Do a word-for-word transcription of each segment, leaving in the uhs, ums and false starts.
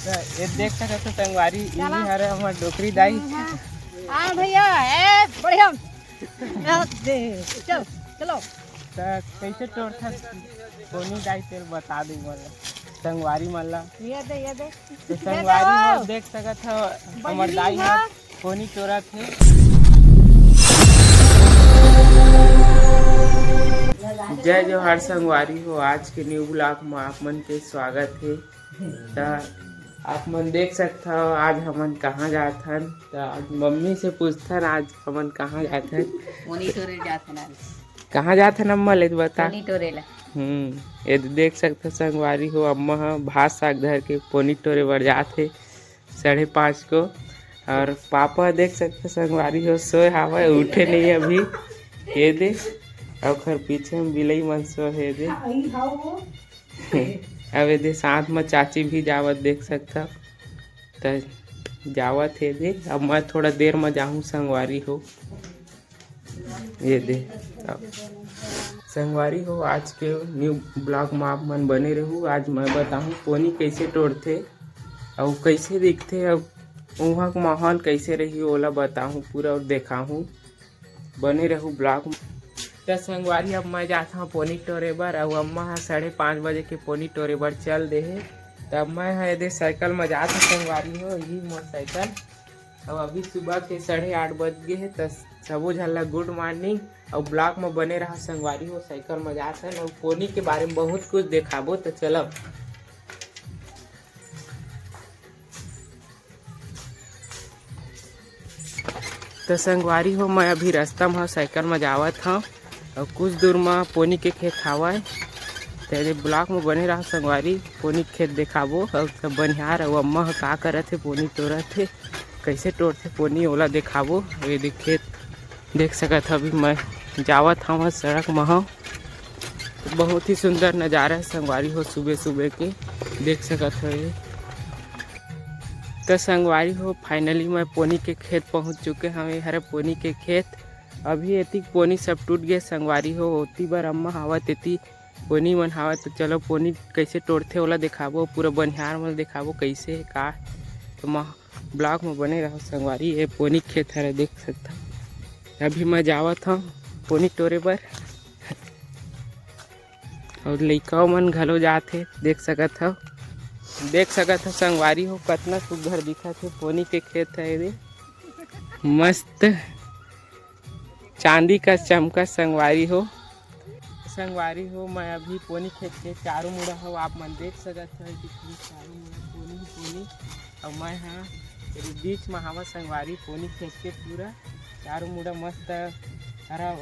त ये देख सकत हो संगवारी, चला। इही हरे हमर डोकरी दाई। हाँ, हाँ। हाँ भैया, ए, बढ़िया। ए, दे, चल, चलो। त कैसे टोरथस पोनी दाई, तेल बता दे मोला, संगवारी मन ला। ये दे, ये दे। तो ये संगवारी दे हो। हो, देख सकत हो, हमर बजनी दाई है। ह पोनी टोरत हे। जय जोहार संगवारी हो, आज के न्यू ब्लॉग में आप मन के स्वागत हे। त आप मन देख सकत हो, आज हमन कहाँ जात हन। त आज मम्मी से पूछथन, आज हमन कहाँ जात हन। पोनी टोरे जात हन आज। कहाँ जात हन अम्मा, ले तो बता। पोनी टोरे ला। हम्म, ये तो देख सकत हो संगवारी हो, अम्मा ह भात साग धर के पोनी टोरे बर जात हे साढ़े पाँच को। और पापा देख सकत हो संगवारी हो, सोए हावय, उठे नहीं अभी। ये दे, ओखर पीछे में बिलई मन सोए हे दे। अब ये दे साथ में चाची भी जावत देख सकत हो। त जावत हे दे, अब मैं थोड़ा देर में जाहूँ संगवारी हो। ये दे, अब संगवारी हो, आज के न्यू ब्लॉग में आप मन बने रहू। आज मैं बताहूँ पोनी कैसे टोरथे अउ कैसे दिखथे, अउ उहाँ के माहौल कैसे रही, ओला बताहूँ पूरा अउ देखाहूँ। बने रहू ब्लॉग में। त संगवारी, अब मैं जात हूँ पोनी टोरे बर, अउ अम्मा ह साढ़े पाँच बजे के पोनी टोरे बर चल दे हे। त मैं ह एदे साइकिल में जात हूँ संगवारी हो, यही मोर साइकिल। अउ अभी सुबह के साढ़े आठ बज गए हे। त सबो झन ला गुड मॉर्निंग, अउ ब्लॉग में बने रहा संगवारी हो। साइकिल में जात हन अउ पोनी के बारे में बहुत कुछ देखाबो। त चलब। तो संगवारी हो, मैं अभी रास्ता में साइकिल में जावत हूँ और कुछ दूर में पोनी के खेत हावय। तेरे ब्लॉग में बने रहा संगवारी, पोनी के खेत देखाबो और सब बनिहार और अम्मा ह का करत हे, पोनी तोड़त हे, कैसे तोड़थे पोनी, ओला देखाबो। ये देख खेत देख सकत ह, अभी मैं जावत हव सड़क म हव। बहुत ही सुंदर नजारा है संगवारी हो, सुबह सुबह के देख सकत हो ये। तो संगवारी हो, finally मैं पोनी के खेत पहुंच चुके हवे। हरे पोनी के खेत, अभी एती पोनी सब टूट गए संगवारी हो। ओती बर अम्मा हावत, एती पोनी मन हावत। तो चलो पोनी कैसे तोड़थे ओला दिखाबो, पूरा बनिहार मन दिखाबो कैसे है का। तो मैं ब्लॉग में बने रहो संगवारी। ये पोनी खेत हरे देख सकता। अभी मैं जावत हूँ पोनी टोरे बर। और लइका मन घलो जात हे, देख सकत हव, देख सकत हव संगवारी हो, कतना सुग्घर दिखत हे। पोनी के खेत हे एदे, मस्त चांदी का चमका संगवारी हो। संगवारी हो, मैं अभी पोनी खेत के चारों मुड़ा हव, आप मन देख सकत हव कि पूरा चारों मुड़ा पोनी ही पोनी। और मैं हाँ बीच में हवा संगवारी, पोनी खेत के पूरा चारों मुड़ा मस्त हरा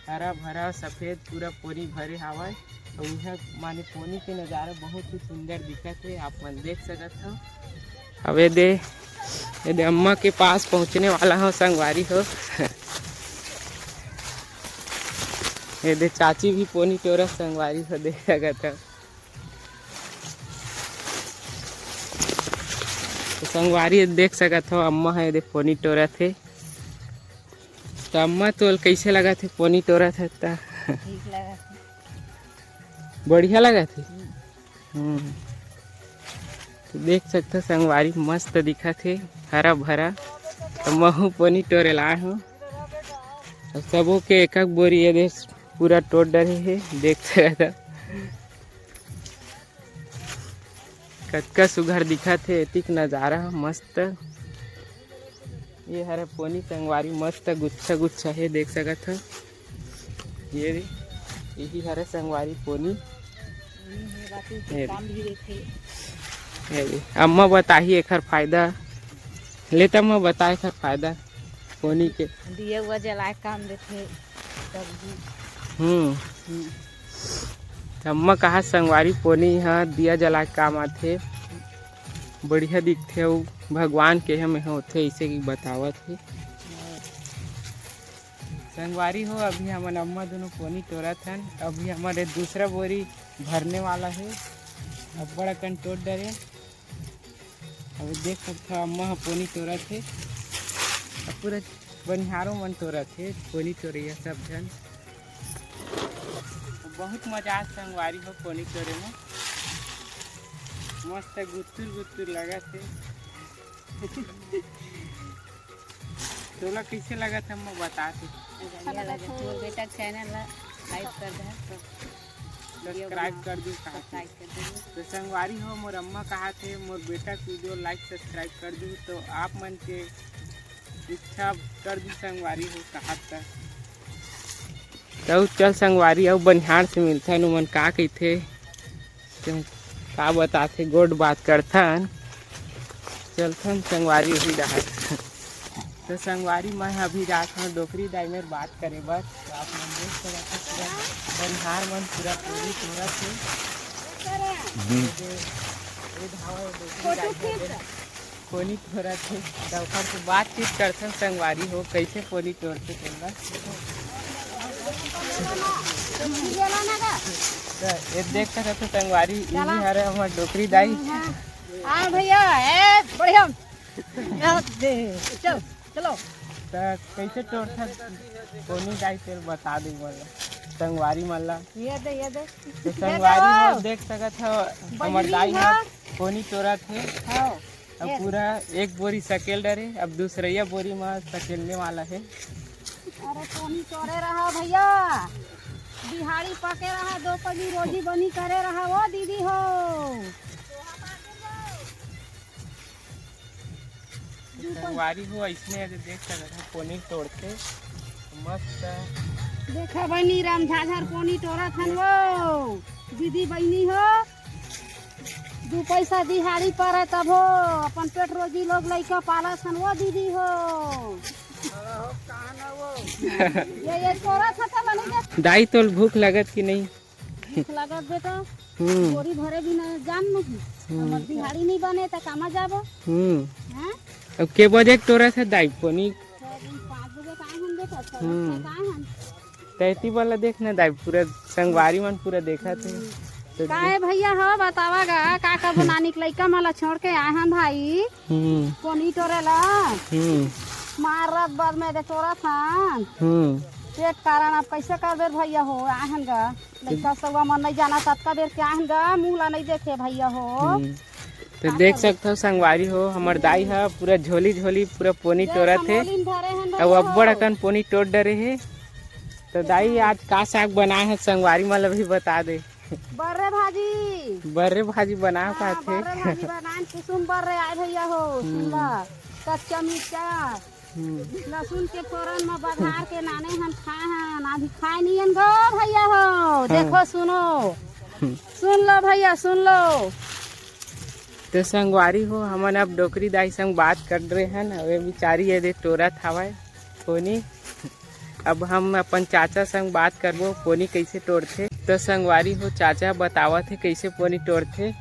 हरा भरा सफेद पूरा पोनी भरे हावय। और यह माने पोनी के नजारा बहुत ही सुंदर दिखत हे, आप मन देख सकत हव। अब ये दे, ये दे अम्मा के पास पहुँचने वाला हूँ संगवारी हो। ये दे चाची भी पोनी टोरा संगवारी हो, देख सकत हव। तो संगवारी देख सकत हव, अम्मा ह ये दे पोनी टोरत हे। त अम्मा तोल कैसे लगत हे पोनी टोरत हे त? ठीक लगत हे। बढ़िया लगत हे। हम्म। हम्म। तो देख सकत हो संगवारी, मस्त दिखत हे, हरा भरा। तो महू पोनी टोरे लाए हूँ। तो सबो के एक एक बोरी ये दे पूरा टोर डरे हे, देख सकत हो। कतका सुघर दिखत हे एतिक नजारा ह, मस्त। ये हरे पोनी संगवारी, मस्त गुच्छा गुच्छा हे, देख सकत ह। ये रे, यही हरे संगवारी पोनी। ये रे। काम भी देथे। ये रे, अम्मा बताही एखर फायदा। ले त अम्मा बता एखर फायदा। पोनी के। दिया उआ जलाए काम देथे, सब्जी। हम्म। हम्म। अम्मा कहा संगवारी पोनी ह दिया जलाए काम आथे, बढ़िया दिखथे अउ भगवान के ह में होथे, इसे की बतावत हे। संगवारी हो, अभी हमन अम्मा दोनों पोनी टोरत हन। अभी हमर ये दूसरा बोरी भरने वाला हे, अब्बड़ अकन टोर डरे। अब देख सकत हव, अम्मा ह पोनी टोरत हे, अब पूरा बनिहारो मन टोरत हे, पोनी टोरइया सब झन। बहुत मजा आत संगवारी हो पोनी टोरे में। मस्त गुत्तुर गुत्तुर लगत हे। तोला कइसे लगत हे, मैं बता दे। अच्छा लगत हे। मोर बेटा के चैनल ला लाइक कर दे, तो सब्सक्राइब कर दू कहा थे। सब्सक्राइब कर दू। तो संगवारी हो, मोर अम्मा कहा थे, मोर बेटा के वीडियो लाइक सब्सक्राइब कर दू, तो आप मन के इच्छा कर दू संगवारी हो कहा था। तो चल संगवारी, अउ बनिहार से मिलथन, उमन का कहिथे, तुम का बताथे, गोठ बात करथन। चलथन संगवारी उही डहर। तो संगवारी, मैं अभी जात हूँ डोकरी दाई मेर बात करे बर। तो आप मन देख सकत हो, पूरा बनिहार मन पूरा पूरी पूरा थे। ये धावा डोकरी दाई मेर। कोनी थोरा थे, त ओकर से बातचीत करथन संगवारी हो, कइसे पोनी टोरथे तेला। त ये देख सकत हो संगवारी, इही हरे हमर डोकरी दाई। हाँ भैया, ए बढ़िया। चल, चलो। त कइसे टोरथन पोनी दाई, तेल बता दे मोला संगवारी मन ला। ये दे, ये दे। त संगवारी हो, देख सकत हो, हमर दाई ह पोनी टोरत हे। हाँ। अब पूरा एक बोरी सकेल डरे, अब दूसरैया बोरी में सकेलने वाला है। अरे पोनी टोरे रहा भैया, दिहाड़ी पके रहा, दो पगी रोजी बनी करे रहा, ओ दीदी हो। संगवारी हो, अइसने अगर देख सकत हो, पोनी टोरथे मस्त। देखा बनी राम झाझर पोनी टोरत हन वो दीदी बहिनी हो। दू पैसा दिहाड़ी परे तब हो, अपन पेट रोजी लोग लइका पालत हन वो दीदी हो। ये, ये तोरा खाता ला नहीं देख। दाई, तोल भूख लगत कि नहीं? भूख लगत बेटा। हम्म। बोरी भरे बिना जान नहीं। हम्म। हमर दिहाड़ी नहीं बने त कामा जाबो? हम्म। हाँ? अब के बजे के टोरत हे दाई पोनी? छह बजे, पाँच बजे का हन बेटा, छह बजे हम्म। का हन। तैती वाला देख ना दाई, पूरा संगवारी मन पूरा देखत हे। तो काहे भैया हो, बतावा गा, का का बनानी के लइका मन ला छोड़ के आए हन भाई? हम्म। पोनी टोरे ला। हम्म। मारत बर में दे टोरत हन। हम्म। पेट कारण अब कइसे कर दे भैया हो, आए हन गा। लइका सौवा मन नहीं जाना, ततका देर के आए हन गा, मुंह ला नहीं देखे भैया हो। हम्म। तो देख सकत हो संगवारी हो, हमर दाई ह पूरा झोली झोली पूरा पोनी टोरत हे। अउ अब्बड़ अकन पोनी टोर डरे हे। तो दाई, आज का साग बनाए हे, संगवारी मन ला भी बता दे। बर्रे भाजी। बर्रे भाजी बनाए हाँ, का थे? बर्रे भाजी बनाए, कुसुम बर्रे आए भैया हो, हम्म। सुन ला, कच्चा मिर्चा। हम्म। लहसुन के फोरन में बघार के नाने हन खाए हन, अभी खाए नहीं हन गो भैया हो। हाँ। देखो, सुनो। हम्म। सुन लो भैया, सुन लो। तो संगवारी हो, हमन अब डोकरी दाई संग बात कर रहे हन। अबे बिचारी ये दे टोरत हवय पोनी। अब हम अपन चाचा संग बात करबो, पोनी कइसे टोरथे। तो संगवारी हो, चाचा बतावत हे कइसे पोनी टोरथे।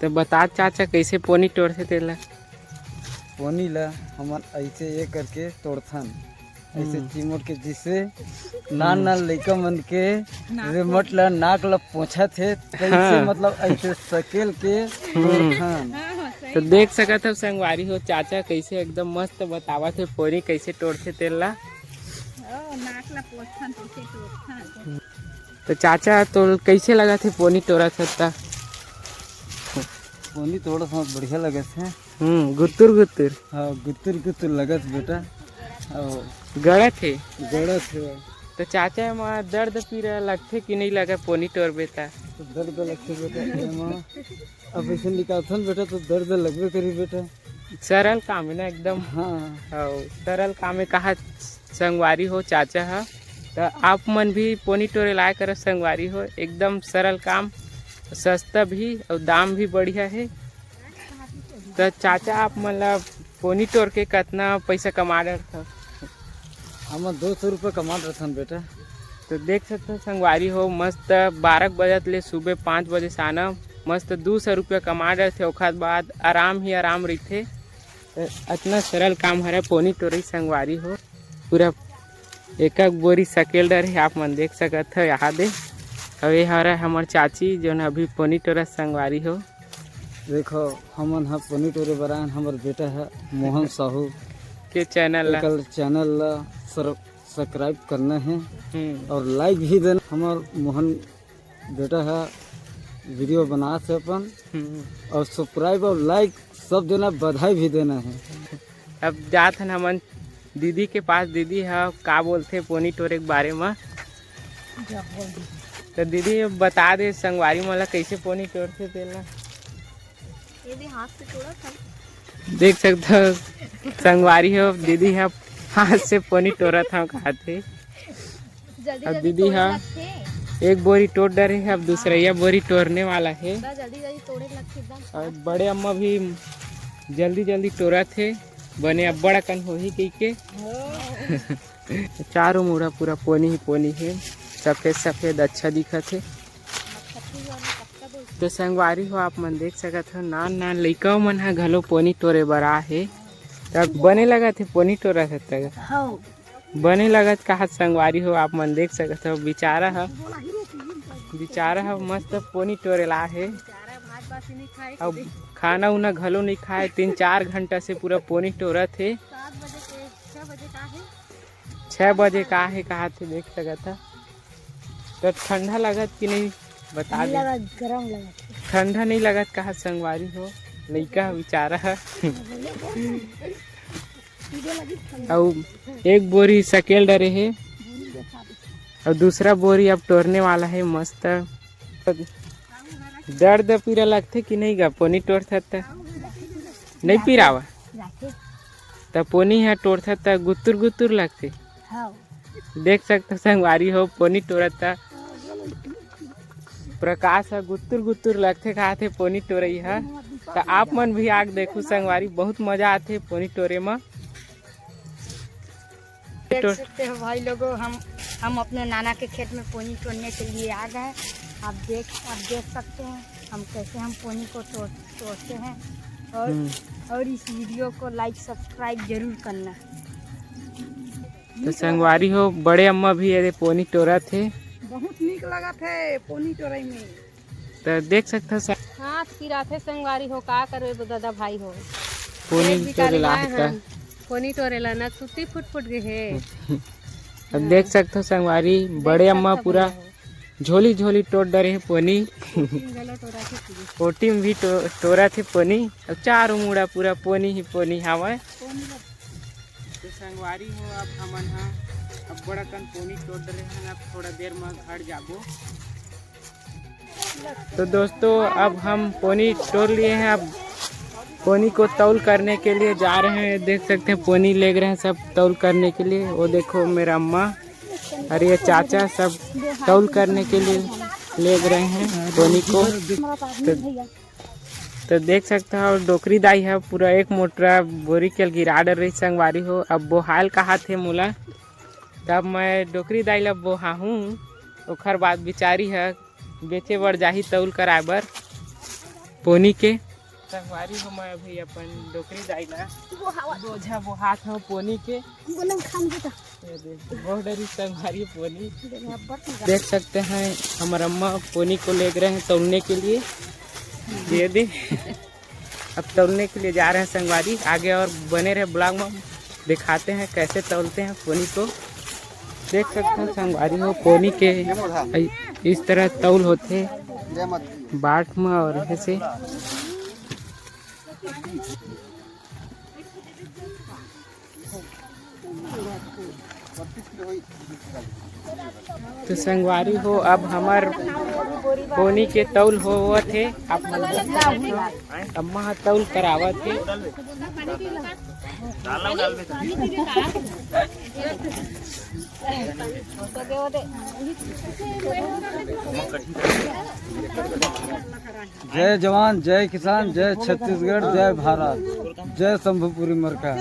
तो बता चाचा, कइसे पोनी टोरथे तेला। पोनी ला हमन ऐसे ये करके तोड़थन, ऐसे हम्म। चिमोट के, जिससे नान नान लइका मन के नाक रेमट ला, नाक ला पोंछत हे, तैसे हाँ। मतलब ऐसे सकेल के हम्म। तोड़थन। हाँ, हाँ, सही तो देख बात। सकत हो संगवारी हो, चाचा कइसे एकदम मस्त बतावत हे पोनी कइसे टोड़थे तेल ला। ओ, नाक ला पोंछथन, तइसे टोड़थन। तो चाचा, तो कइसे लगत हे पोनी टोरत हस त? पोनी टोड़त हस, बढ़िया लगत हे। हम्म, गुतुर गुतुर। हाँ, गुतुर गुतुर लगत बेटा। अउ गड़त हे। गड़त हे। तो चाचा, एमा दर्द पीरा लगथे कि नहीं लगे पोनी टोरबे त? तो दर्द लगथे बेटा, एमा अब ऐसे निकालथन बेटा तो दर्द लगबे करी बेटा। सरल काम है ना एकदम। हाँ। हाँ, सरल काम है, कहा संगवारी हो चाचा ह। त आप मन भी पोनी टोरे लाए करो संगवारी हो, एकदम सरल काम, सस्ता भी और दाम भी बढ़िया है। त चाचा, आप मन ला पोनी टोर के कतना पैसा कमा डरथव? हमन दो सौ रुपया कमा डरथन बेटा। तो देख सकते हो संगवारी हो, मस्त बारह बजत ले सुबह पाँच बजे से आना, मस्त दो सौ रुपया कमा डरथे, ओखर बाद आराम ही आराम रहिथे। त अतना सरल काम हरे पोनी टोरई संगवारी हो। पूरा एक एक बोरी सकेल डरे हे, आप मन देख सकत हो यहाँ दे। अउ ये हरे हमर चाची, जोन अभी पोनी टोरत संगवारी हो। देखो, हमन ह पोनी टोरे बर आयन, हमर बेटा ह मोहन साहू के चैनल ला। एकर चैनल ला सर-, सब्सक्राइब करना है हम्म। और लाइक भी देना। हमर मोहन बेटा ह वीडियो बनात हे अपन। हम्म। और सब्सक्राइब और लाइक सब देना, बधाई भी देना है। अब जात हन हमन दीदी के पास, दीदी ह का बोलथे पोनी टोरे के बारे म। तो दीदी बता दे संगवारी मन ला कैसे पोनी टोरथे तेला। ये दे हाथ से तोड़ा था। देख सकथो संगवारी हो, दीदी ह हाथ से पोनी टोरत हव कहत हे। जल्दी अब जल्दी दीदी तोड़े ह लगथे। एक बोरी टोर डरे हे, अब दूसरैया बोरी टोरने वाला हे। बस जल्दी जल्दी तोड़े लगथे एकदम। और बड़े अम्मा भी जल्दी जल्दी टोरत हे, बने अब्बड़ अकन होही कहिके। हाँ। चारों मुड़ा पूरा पोनी ही पोनी हे, सफेद सफेद अच्छा दिखत हे। तो संगवारी हो, आप मन देख सकत हो, नान नान लइका मन ह घलो पोनी टोरे बर आ हे। तब बने लगत हे पोनी टोरत हे तब। हाँ। बने लगत कहत संगवारी हो, आप मन देख सकत हो, बिचारा ह, बिचारा ह मस्त पोनी टोरे ला हे। अब खाना उना घलो नहीं खाए, तीन चार घंटा से पूरा पोनी टोरत हे। सात बजे के, छह बजे का हे? छह बजे का हे कहत हे, देख सकत ह। तो ठंडा लगत कि नहीं, बता नहीं दे। लगत, गरम लगत। ठंडा नहीं लगत कहत संगवारी हो, लइका ह बिचारा ह। अउ एक बोरी सकेल डरे हे, अउ दूसरा बोरी अब टोरने वाला हे। मस्त दर्द पीरा लगथे कि नहीं गा, पोनी टोरथत त? नहीं पीरावा। त पोनी ह टोरथत त गुत्तुर गुत्तुर लगथे। हाँ। देख सकथो संगवारी हो, पोनी टोरत त प्रकाश ह गुत्तुर गुत्तुर लगथे कहत हे पोनी टोरई ह। त आप मन भी आके देखू संगवारी, बहुत मजा आथे पोनी टोरे म। देख टोर- सकते हो भाई लोगों, हम हम अपने नाना के खेत में पोनी तोड़ने के लिए आ गए। आप देख आप देख सकते हैं हम कैसे हम पोनी को तोड़ तोड़ते हैं। और हम्म। और इस वीडियो को लाइक सब्सक्राइब जरूर करना। तो संगवारी हो, बड़े अम्मा भी ये पोनी टोरत हे। बहुत नीक लगत हे पोनी टोरई में। तो देख सकत हो स- हाथ पिराथे संगवारी हो, का करबे दादा भाई हो। पोनी एक बिकाली टोरे ला माय हे हन, पोनी टोरे ला ना सुती फुट फुट गे हे। अब देख सकत हो संगवारी, देख बड़े अम्मा सकत हो पूरा भैया हो। झोली झोली टोर डरे हे पोनी। ओटिम घलो टोरा के पीछे। ओटिम भी टो-, टोरा थे पोनी। अब चारों मुड़ा पूरा पोनी ही पोनी हावय। पोनी ल- तो संगवारी हो, अब हमन ह अब्बड़ अकन पोनी टोर डरे हन। अब थोड़ा देर म घर जाबो। तो दोस्तों, अब हम पोनी टोर लिए हैं। अब पोनी को तौल करने के लिए जा रहे हैं। देख सकते हैं, पोनी लेग रहे हैं सब तौल करने के लिए। वो देखो, मेरा अम्मा और ये चाचा सब तौल करने के लिए लेग रहे हैं पोनी को। तो, तो देख सकते हो, डोकरी दाई ह पूरा एक मोटरा बोरी के गिरा डर रही संगवारी हो। अब बोहाल कहात हे मोला, तब मैं डोकरी दाई ला बोहाहूँ, ओखर बाद बिचारी ह बेचे बर जाही तौल कराए बर पोनी के। संगवारी हो, मैं अभी अपन डोकरी दाई ला बोझा बोहात हूँ पोनी के। ये देख, बहुत डरी संगवारी पोनी। देख सकते हैं, हमारे अम्मा पोनी को लेग रहे हैं तौलने के लिए। ये दे, अब तौलने के लिए जा रहे हैं संगवारी। आगे और बने रहे ब्लॉग में, दिखाते हैं कैसे तौलते हैं पोनी को। देख सकते हैं संगवारी हो, पोनी के इस तरह तौल होथे बाट में और ऐसे। तो संगवारी हो, अब हमर पोनी के तौल होवत हे। आप मन देख सकत हो, अम्मा ह तौल करावत हे। जय जवान, जय किसान, जय छत्तीसगढ़, जय भारत, जय शंभुपुरी मरका।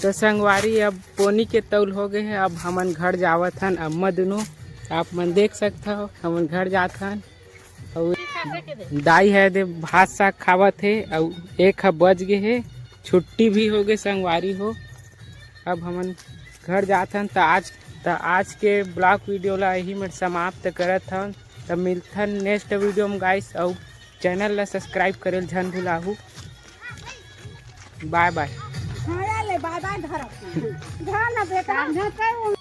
तो संगवारी, अब पोनी के तौल हो गए हे। अब हमन घर जावत हन, अम्मा दुनों, आप मन देख सकत हो, हमन घर जात हन। अउ दाई ह दे भात साग खावत हे, अउ एक ह बच गे हे, छुट्टी भी हो गए संगवारी हो। अब हमन घर जात हन। त आज, त आज के ब्लॉग वीडियो ला यही में समाप्त करत हन। त मिलथन नेक्स्ट वीडियो में गाइस, अउ चैनल ला सब्सक्राइब करेल झन भुलाहू। बाय बाय। हाँ, ले बाय बाय धरत। धर ना बेटा।